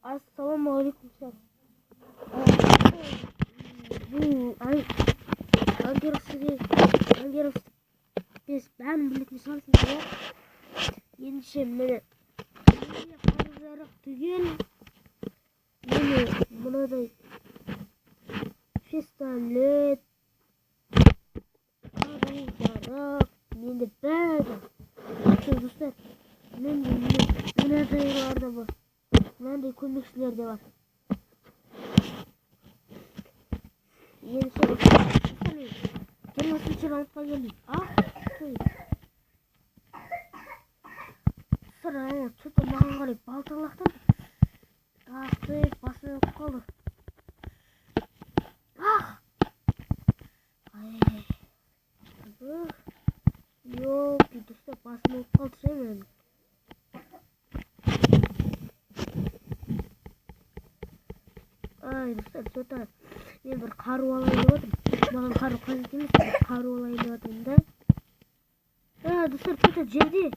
Ассалаумағалейкум. Бұл Ангеров бес бәрін білетін шығарсыңдар, иә? Ендеше міне қару-жарақ түгел. Міне мынадай пистолет, қару-жарақ, менде бәрі. Достар, менде мынадайлар да бар. Мынандай көмекшілер де бар. Ендеше мен 20-шы раундқа келдім. Ах, достар, анау что-то маған қарай балта лақтырды. Ах ты, басым өліп қалды. Ах! Ай. Ёлки, достар, басым өліп қалды ше менің. Ай, достар, что-то мен бір қару алайын деп отырмын. Маған қару қажет емес, бір қару алайын деп отырмын да. А, достар, что-то жерде.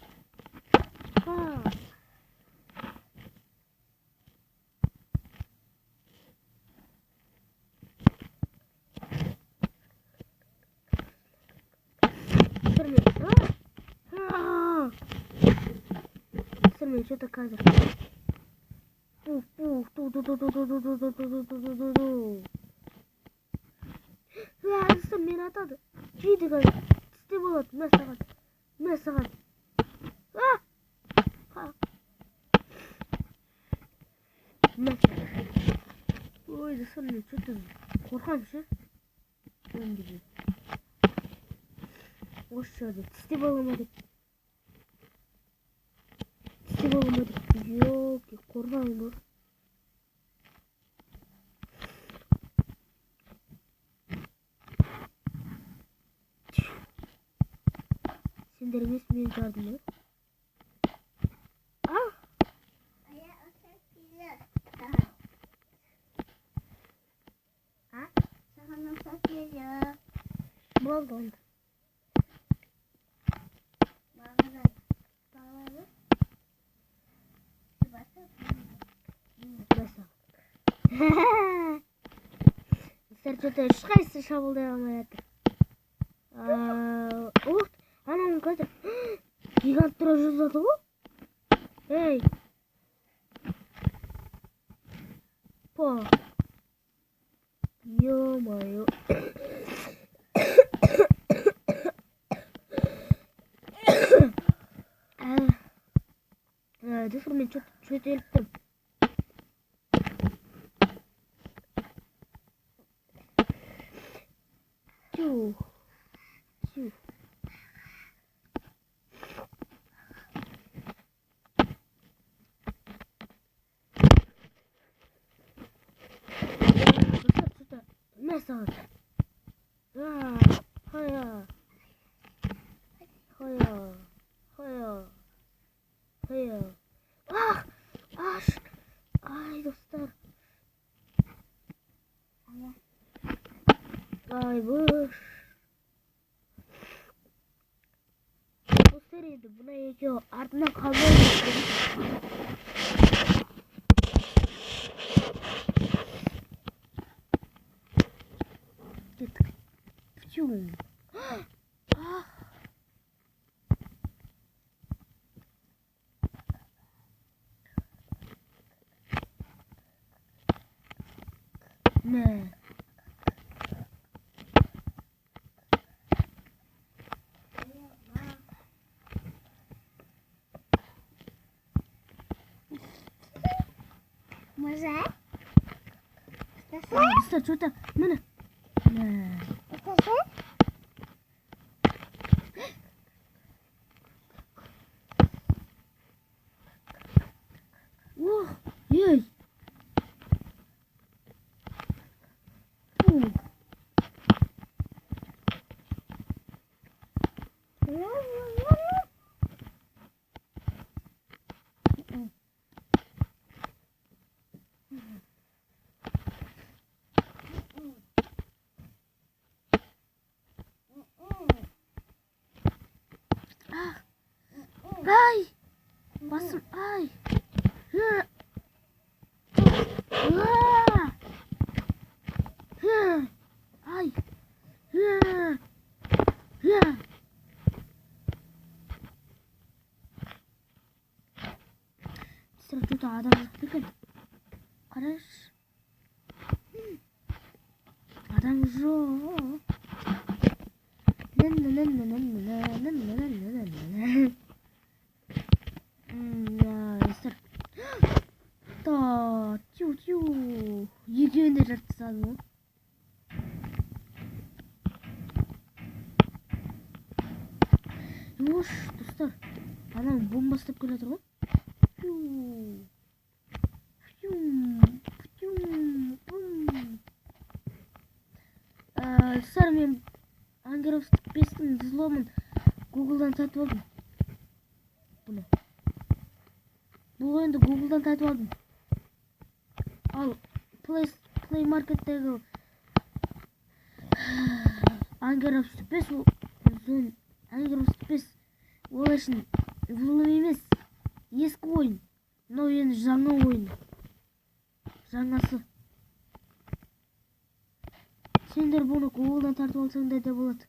Достар, мен достар, мен что-то қазір. Пуф, пуф, ту ту ту ту ту ту ту ту ту ту ту ту. Достар, мені атады. Жейді қазір. Тісте болады. Мә саған. Мә саған. Мә саған. Ой, достар, мен что-то қорқамын ше. Өмірде. Осы жерде тістеп ала ма деп. Тістеп ала ма деп. Ёлки, қорқамын ғой. Сендер емес, мен жардым ғой. А? Болды онда. Достар, что-то ешқайсысы шабуылдай алмай жатыр. Ух, анауың қазір гигант тұра жазады ғой. Ей. Па. Ё-моё. Достар, мен что-то жөтеліп тұрмын. Тю. Тю. Достар, что-то мә саған. Хая. Хая. Хая. Хая. Ах! Аш! Ай, достар. Ай, бұш. Достар, енді мына екеуі артынан қалмай. Кеттік. Птю. Ах! Мә. Мырза? Достар, что-то міне. Мә. Ох, ей. Пух. Ай! Басым, ай! Достар, что-то адам жоқ екен. Қарашы. Адам жоқ. Достар. Та, тю-тю. Екеуін де жарып тастадым ғой. Ош, достар. Анау бомба ұстап келе жатыр ғой. Фью. Фью. Фью. Достар, мен Hunger 5-тің взломын Google'дан сатып алдым. Бұны. Бұл ойынды Google'дан сатып алдым. Ал Play Market'тегі Hunger 5 ол Hunger 5 ол үшін взлом емес, ескі ойын. Мынау енді жаңа ойын. Жаңасы. Сендер бұны Google'дан тартып алсаңдар да болады.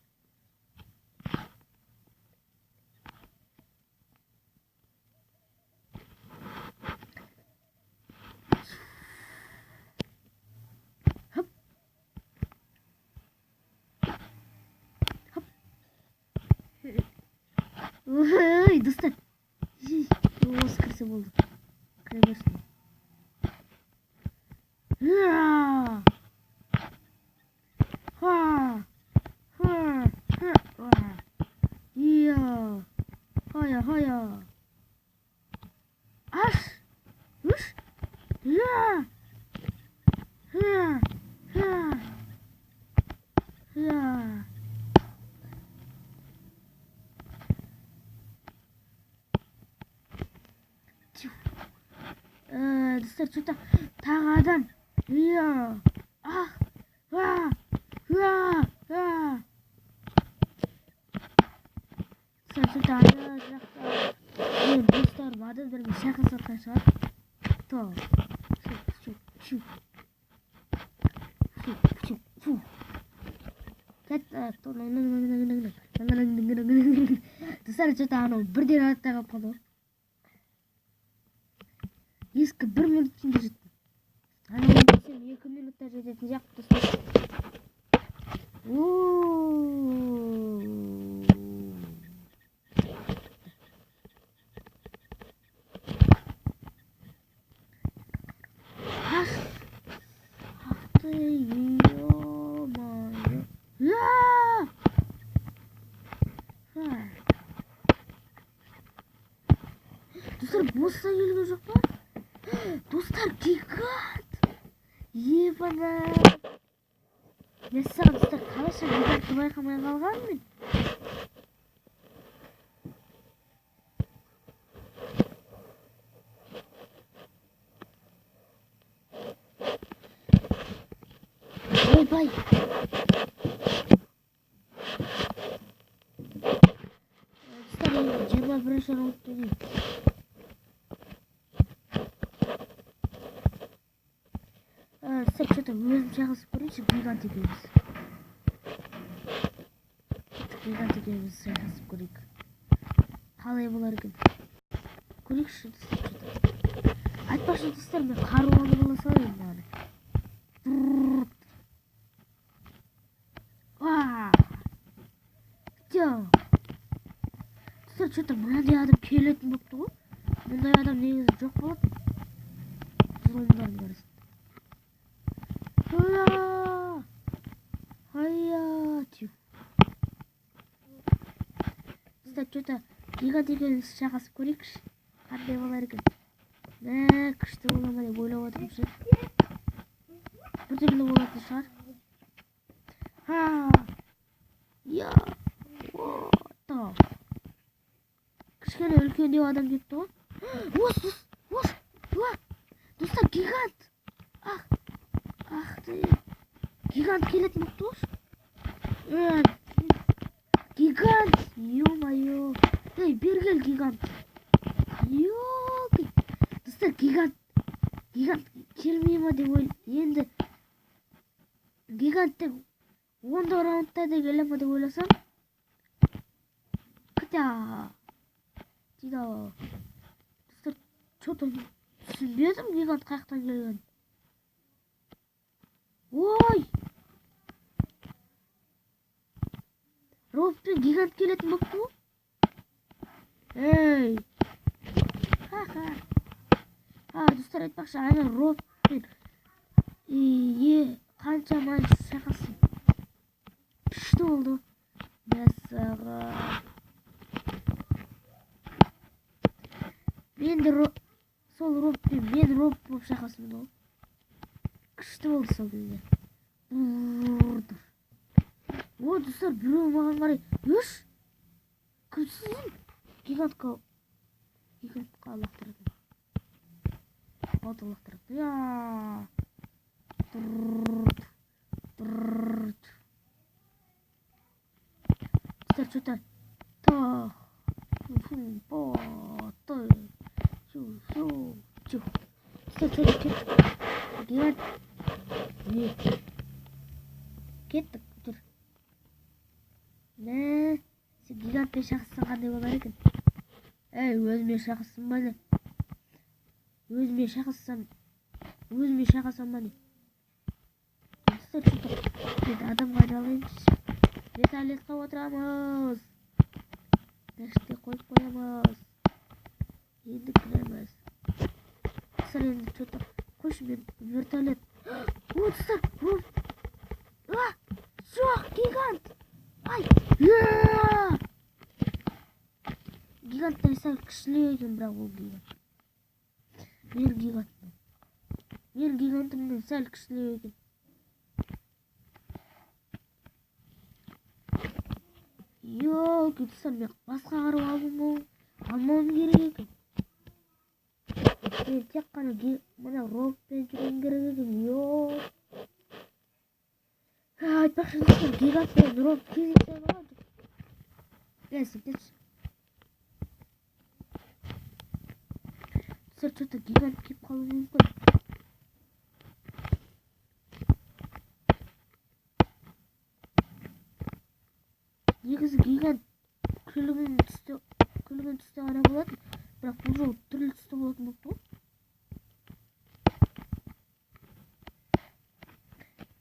Хоп. Хоп. Ой, достар. Осы кірсе болды. Кіре берсін. Ха! Ха! Ха! Иә! Хая, хая! Аш! Үш! Иә! Ха! Ха! Ха! Достар, что-то тағы адам. Иә! Ах! А! А! А! Достар, ана жақта мен достарым адамдармен шайқасып жатқан шығар. То. Шу, шу, шу. Шу, шу, фу. Достар, что-то анау бірден артта қалып қалды ғой. Ескі 1 минут ішінде жеттім. Анау десем 2 минутта жететін сияқты, достар. Ах, ах ты, ё-моё. Достар, босса келген жоқ па? Достар, гигант! Ебана! Мәссаған, достар, қалайша гигантты байқамай қалғанмын мен? Ойбай! Достар, енді 21-ші раунд деймін. Достар, что-то өзім шайқасып көрейінші, гигант екеуміз. Гигант екеуміз шайқасып көрейік. Қалай болар екен? Көрейікші, достар, что-то. Айтпақшы, достар, мен қару алып ала салайын мынаны. Достар, что-то мынандай адам келетін болыпты ғой. Мұндай адам негізі жоқ болатын. Взломдардың арасында. Хая! Тю. Достар, что-то гигант екеуміз шайқасып көрейікші. Қандай болар екен? Мә, күшті бола ма деп ойлап отырмын ше. Біртүрлі болатын шығар. Ха! Я! О, кішкене үлкендеу адам кетті ғой. Ос, ос, ос! Достар, гигант! Ах! Ах ты! Гигант келетін болыпты ғой. Гигант! Ё-моё! Ей, бері кел, гигант! Ёлки! Достар, гигант! Гигант келмей ма деп ойлаймын. Енді гигант тек 10 раундта да келе ма деп ойласам. Кіта! Дейді. Достар, что-то Түсінбедім, гигант қаяқтан келген. Ой! Робот пен гигант келетін болыпты ғой. Ей! Ха-ха. А, достар, айтпақшы, ана роботпен қаншама шайқастым. Күшті болды. Мәссаған. Мен де сол роботпен мен робот болып шайқастым ғой. Күшті болды сол кезде. О, достар, біреу маған қарай. Үш! Кімсің? Гигантқа лақтырады. От лақтырады. Я! Достар, что-то та фу по ты шу шу чу. Достар, что-то кеттік. Гигант. Не. Кеттік. Жүр. Мә, сен гигантпен шайқассаң қандай болар екен? Әй, өзіме шайқассам ба не? Өзіме шайқассам, өзіме шайқасам ба не? Достар, что-то мен адамға айналайыншы. Вертолетқа отырамыз. Мына қойып қоямыз. Енді кіреміз. Достар, енді что-то қойшы, мен вертолет. О, достар, а, жоқ, гигант. Ай! Гиганттан сәл кішілеу екен, бірақ ол гигант. Мен гигантпын. Мен гигантымнан сәл кішілеу екен. Ёлки, достар, мен басқа қару алмауым керек екен. Мен тек қана мына роботпен жүруім керек екен. Ё. Айтпақшы, достар, гигант пен робот кездесе ма? Бәс, достар, что-то гигант келіп қалуы мүмкін. Негізі гигант күлгін түсті ғана болатын, бірақ бұл жолы түрлі түсті болатын болыпты ғой.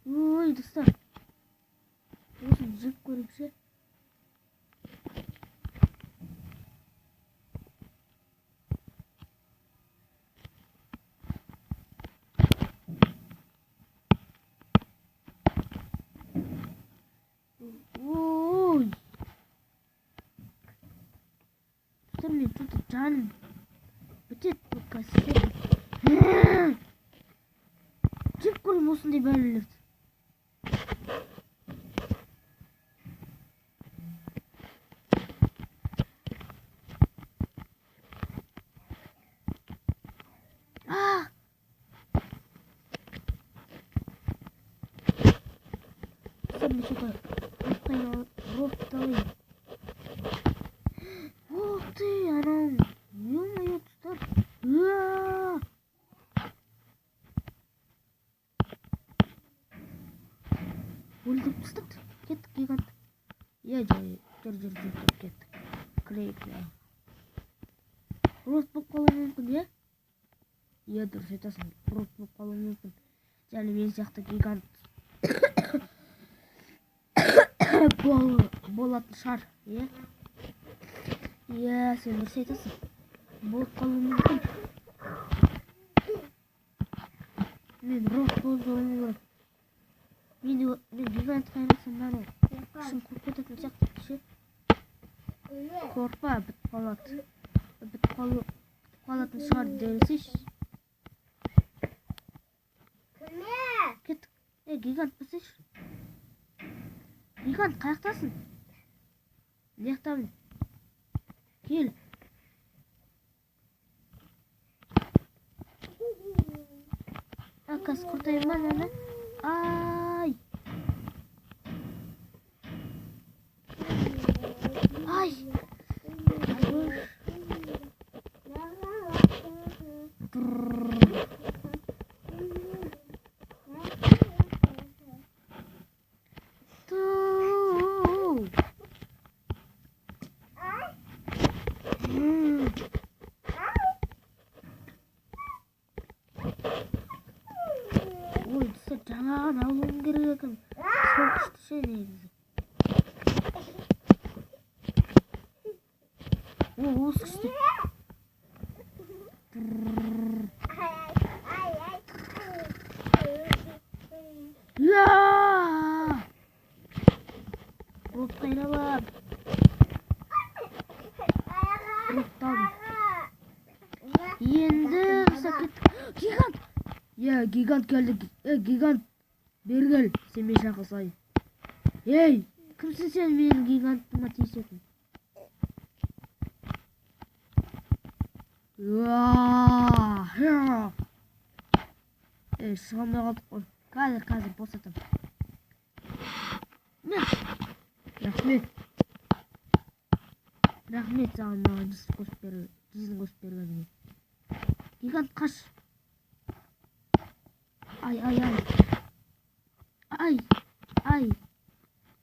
Ой, достар, осыны жеп көрейік ше. Ой! Достар, мен что-то жаным бітеді бұл қазір. Жеп көрейін осындай бәлелерді. А! Достар, мен что-то робот алайын. Ух ты, анау, ё-моё, достар. Өлтіріп тастапты. Кеттік, гигант. Иә, жүр, жүр, жүр, кеттік. Кірейік. Робот болып қалуы мүмкін, иә? Иә, дұрыс айтасың, робот болып қалуы мүмкін. Және мен сияқты гигант болатын шығар, иә? Иә, сен дұрыс айтасың. Болып қалуы мүмкін. Мен робот болып жүруім керек. Мен гигантқа айналсам, мынау күшім құрып кететін сияқты ше. Қорықпа, бітіп қалады. Бітіп қалатын шығар десейші. Кеттік. Ей, гигант бісейші. Гигант, қаяқтасың? Мына. Кел. А, қазір құртайын ба мынаны? Ай! Ай! Ту! Маған алуым керек екен. Сол күшті ше негізі. О, осы күшті. Я! Робот айналам. Робот алдым. Енді кеттік. Гигант! Иә, гигант келді. Е, гигант. Бері кел, сенімен шақырсайын. Ей, кімсің сен менің гигантыма тиісетін? Ей, шыға алмай қалдық қой. Қазір, қазір босатамын. Мә. Рахмет. Рахмет саған маған жүз қосып бер, жүзін қосып бергеніңе. Гигант қаш. Ай, ай, ай. Ай, ай.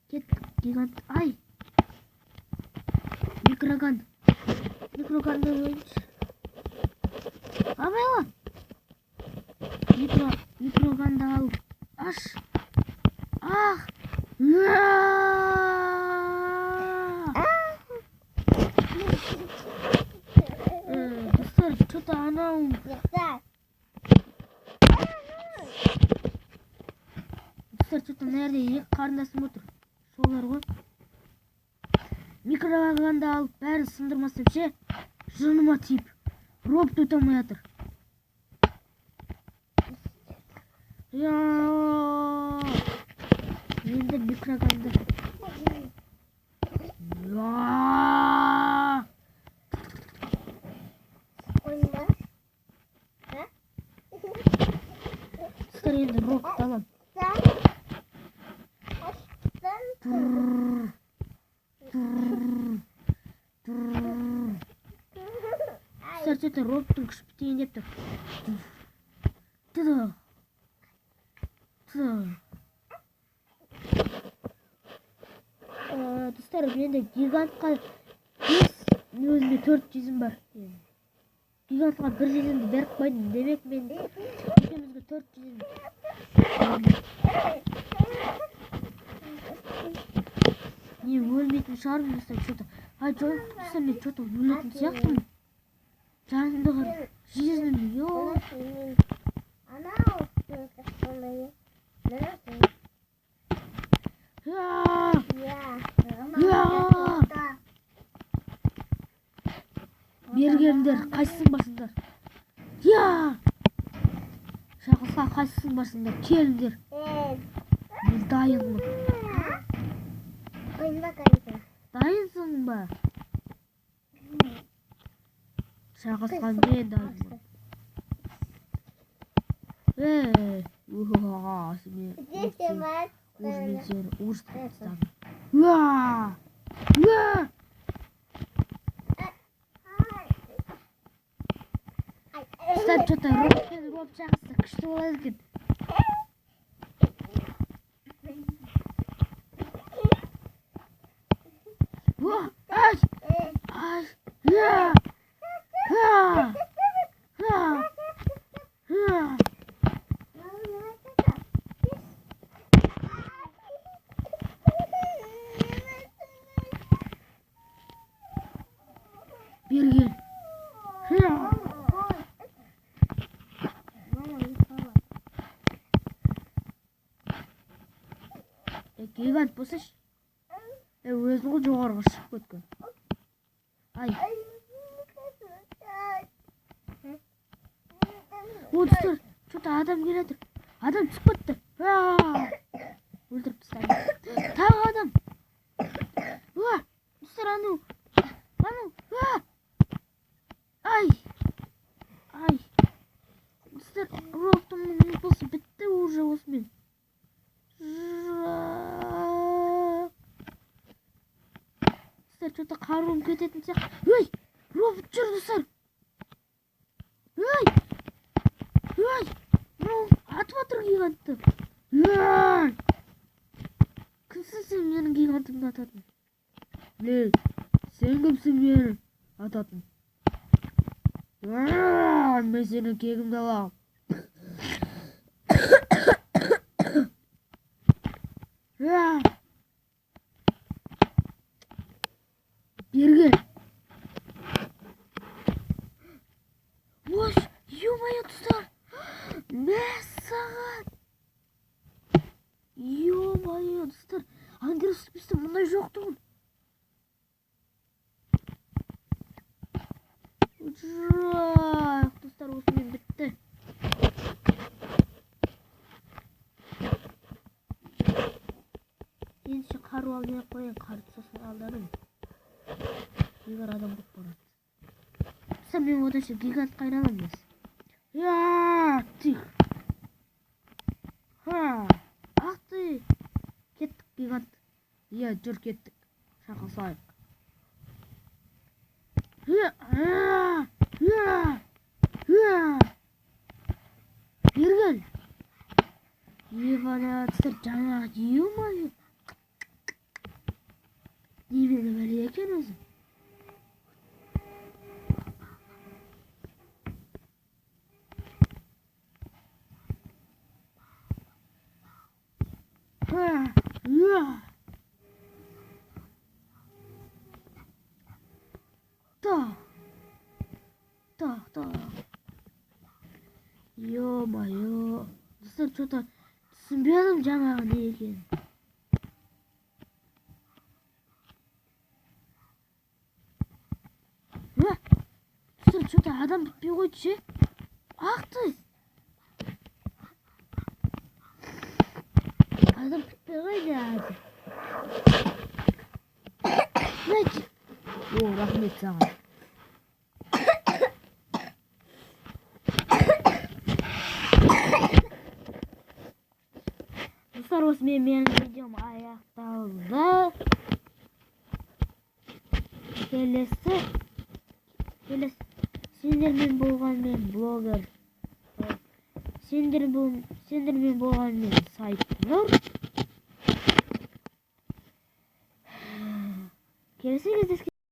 Кеттік, гигант, ай. Микроган. Микроганды қойыңызшы. Абайла. Микроганды ал. Аш. Ах. Достар, что-то анау. Достар, что-то мына жерде екі қарындасым отыр. Солар ғой. Микроганды алып бәрін сындырмасам ше, жыныма тиіп, робот өте алмай жатыр. Я! Енді микроганды. Я! Достар, енді робот аламын. Достар, что-то роботтың күші бітейін деп тұр. Тыды. Тыды. Достар, менде гигантқа 5, өзімде 4 жүзім бар. Гигантқа бір жүзімді беріп қойдым. Демек, мен екеумізге 4 жүзім. Не өлмейтін шығармын, достар, что-то. Ай, жоқ, достар, мен что-то өлетін сияқтымын. Жанымды қар, жизнім жоқ. Бері келіңдер, қайсысың барсыңдар? Я! Шақырса қайсысың барсыңдар? Келіңдер. Мен дайынмын. Дайынсың ба? Шақырсқан мен дайынмын. Эй, уха, мен сені ұрыс қылып тастадым. Уа! Уа! Достар, что-то робот пен робот шақырса күшті болады екен. Уа! Ай! Ай! Я! Ха! Ха! Ха! Бері кел. Ха! Гигант болсайшы. Өзің ғой жоғарыға шығып кеткен. Ай. О, достар, что-то адам келе жатыр. Адам түсіп кетті. Өлтіріп тастадым. Тағы адам. Уа, достар, анау. Анау. Уа! Ай. Ай. Достар, роботтың импульсы бітті уже осымен. Достар, что-то қаруым кететін сияқты. Ой, робот жүр, достар. Ой! Ой! Мынау атып жатыр гигантты. Ой! Кімсің сен менің гигантымды ататын? Ей, сен кімсің мені ататын? Мен сенің кегімді аламын. Бері кел. Ой, ё-моё, достар. Мәссаған. Ё-моё, достар. Ангел Списте мұндай жоқ тұғын. Жоқ, достар, осымен бітті. Ендеше қару алмай ақ қояйын, қаруды сосын алдарым. Егер адам көп барады. Достар, мен оданша гигантқа айналамын. Я, тих. Ха, ах ты. Кеттік, гигант. Иә, жүр, кеттік. Шақырсайық. Бері кел. Ебана, достар, жаңағы, ё-моё. Немене бәле екен өзі? Так. Ё-моё. Достар, что-то түсінбедім жаңағы не екенін. Достар, что-то адам бітпей қойды ше. Ах ты! Адам бітпей қойды әлі. О, рахмет саған. Достар, осымен менің видеом аяқталды. Келесі сендермен болған мен блогер. Сендермен болған мен Сайтнұр.